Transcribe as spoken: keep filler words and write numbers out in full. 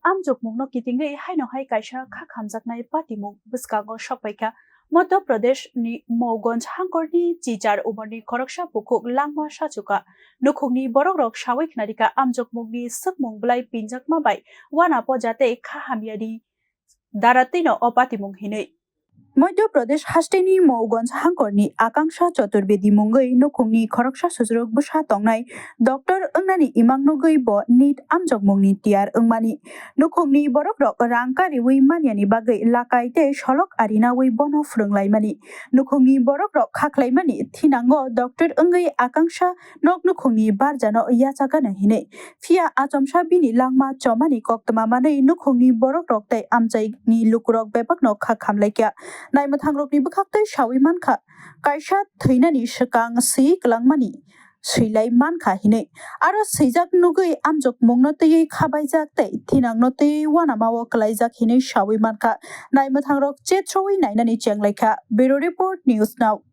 Amjokmungno kitingwi haino hai kaisa kha khamjaknai patimung bwskango sokpaikha. Madhya Pradesh ni Mauganj hangkorni Chichar umorni khoroksa bukhuk langma sachuka. Nukhungni borokrok sawi khnarikha amjokmungni swkmung bwlai pinjakma bai wana poja tei kha hamyani daratwino o patimung hinwi. Madhya Pradesh hasteni Mauganj hangkorni Akangsha Chaturbedi mungwi nukhungni khoroksa susurok bwsa tongnai doctor wngnani imang nugwi bo nit amjokmungni tiyar wngmani. Nukhungni borokrok rang kariwi manyani bagwi lakai tei solok arinawi bono phwrwnglaimani. Nukhungni borokrok khaklaimani thinango doctor wngwi Akangsha nok nukhungni barjano yachagano hinwi. Phiya achomsa bini langma chomani koktwma manwi nukhungni borokrok tei amchaini lukurok bebakno kha khamlaikha. Naimwthangrokni bwkhaktwi sawi mankha, kaisa thwinani swkang swi kwlangmani swilai mankha hinwi. Aro swijak nugwi amjokmungno twiwi khabaijak tei thinangno twiwi wanamao kwlaijak hinwi sawi mankha. Naimwthangrok chetrowi nainani chenglaikha. Bureau Report, News Now.